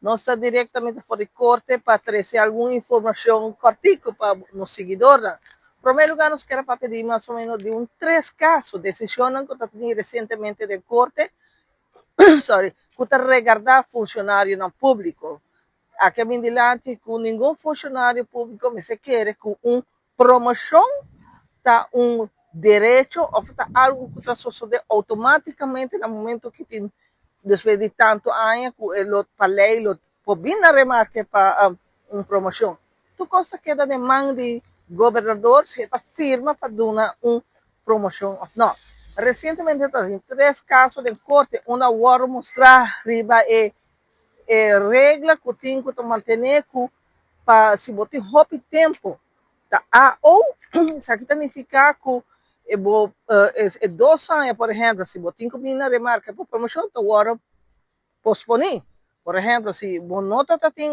Nos ta direktamente for di korte pa trese algun informashon kòrtiku pa nos siguidornan. Promé lugá nos kier a papia di mas o ménos di un tres kaso, desishonnan ku ta teni resientemente den korte, sorry, ku ta regardá funshonarionan públiko. Aki a bin dilanti ku ningun funshonario públiko mester kere ku un promoshon ta un derecho òf ta algu ku ta sosodé outomátikamente na momento ku tin despues di tantu aña ku e lo pa lei lo por bin na remarke pa un promoshon. Tur kos ta keda den man di gobernador si e ta firma pa duna un promoshon òf nò. Resientemente ta tin tres kaso den korte unda a wòrdu mustrá riba e e regla ku tin ku ta mantené ku pa si bo tin hopi tempu ta AO, esaki ta nifiká ku e bo e dos aña por ehèmpel si bo tin ku bini na remarka pa promoshon ta wòrdu posponí. Por ehèmpel si bo no ta tin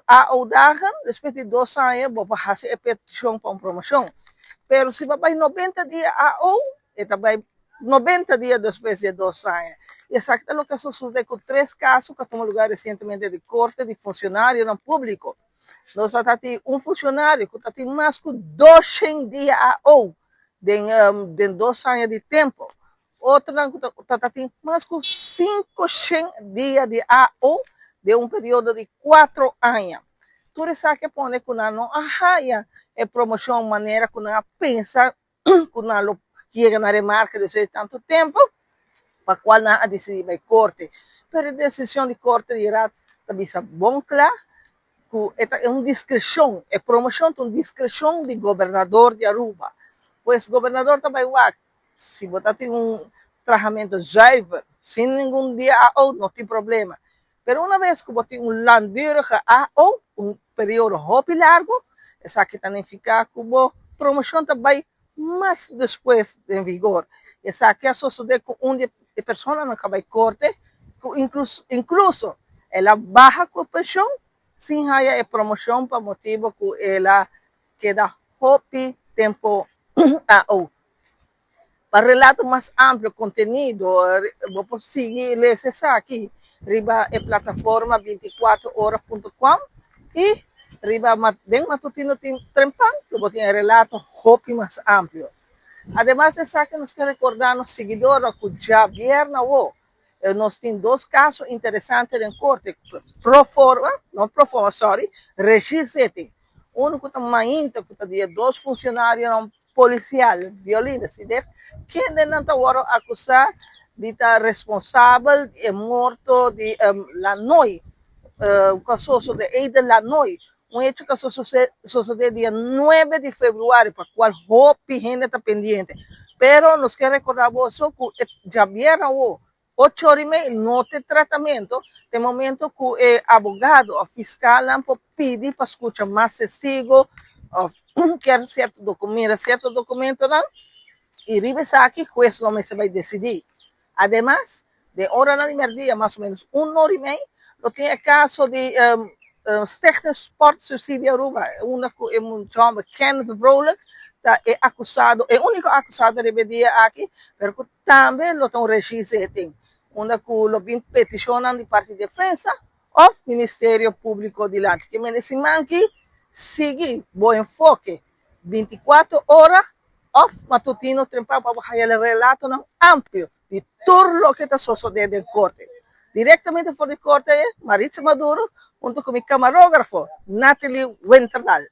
AO dagen despues di dos aña bo por hasi e petishon pa un promoshon. Pero si bo bai 90 dia AO e ta bai 90 dia despues di e 2 aña. I esaki ta loke a sosodé ku tres kaso ku a tuma lugá resientemente di korte di funshonarionan públiko. Nos a ta tin un funshonario ku ta tin mas ku 200 dia AO den den 2 aña di tempu. Otronan ku ta ta tin mas ku 500 dia di AO den un periodo di 4 aña. Tur esaki a pone ku nan no a haya e promoshon manera ku nan a pensa ku nan lo yega na remarke despues di tantu tempu, pa kual nan a disidí bai korte. Pero e desishon di korte di Raad ta bisa bon kla ku e ta un diskreshon, e promoshon ta un diskreshon di gobernador di Aruba. Pues gobernador ta bai wak si bo ta tin un trahamentu zuiver, sin ningun dia AO, no tin problema. Pero una bes ku bo tin un langdurige AO, un periodo hopi largu, esaki ta nifiká ku bo promoshon ta bai mas despues den vigor. Esaki a sosodé ku un di e personanan ku a bai korte, ku inkluso el a baha ku penshon sin haya e promoshon pa motibu ku el a keda hopi tempu AO. Pa relato mas amplio kontenido bo por sigui lesa esaki riba e plataforma 24ora.com i riba den Matutino tin Trempan lo bo tin e relato hopi mas amplio. Ademas di esaki nos ke rekordá nos siguidornan ku djabièrnè awo nos tin dos kaso interesante den korte pro forma, no pro forma sorry, regie-zitting. Unu ku ta mainta ku ta di e dos funshonarionan polisial Violina Sidek, kendenan ta wòrdu akusá di ta responsabel di e morto di Lanoy, ku a sosodé, Eiden Lanoy, un hecho ku a sosodé dia 9 di febrüari pa kual hopi hende ta pendiente. Pero nos ke rekordá boso ku e djabièrnè awo Ocho ora i mei no te tratamento te momento ku e abogado òf fiskalnan por pidi pa skucha mas testigo òf kier sierto doku mira sierto dokumentonan i riba esaki hues lo mester bai desidí. Ademas den oranan di mèrdia mas o ménos un ora i mei lo tin e kaso di Stichting Sport Subsidie Aruba unda ku e mucha hòmber Kenneth Vrolijk ta e akusado e úniko akusado riba e dia aki pero ku Tambe lo ta un regie-zitting, unda ku lo bin petishonnan di parti defensa òf Ministerio Públiko dilanti. Ke mende siman ki sigui bo enfoke 24 ora òf matutino trempan pa bo haya relatonan amplio di tur loke ta sosodé den korte. Direktamente for di korte Maritza Maduro hunto ku mi kamarógrafo Natalie Winterdal.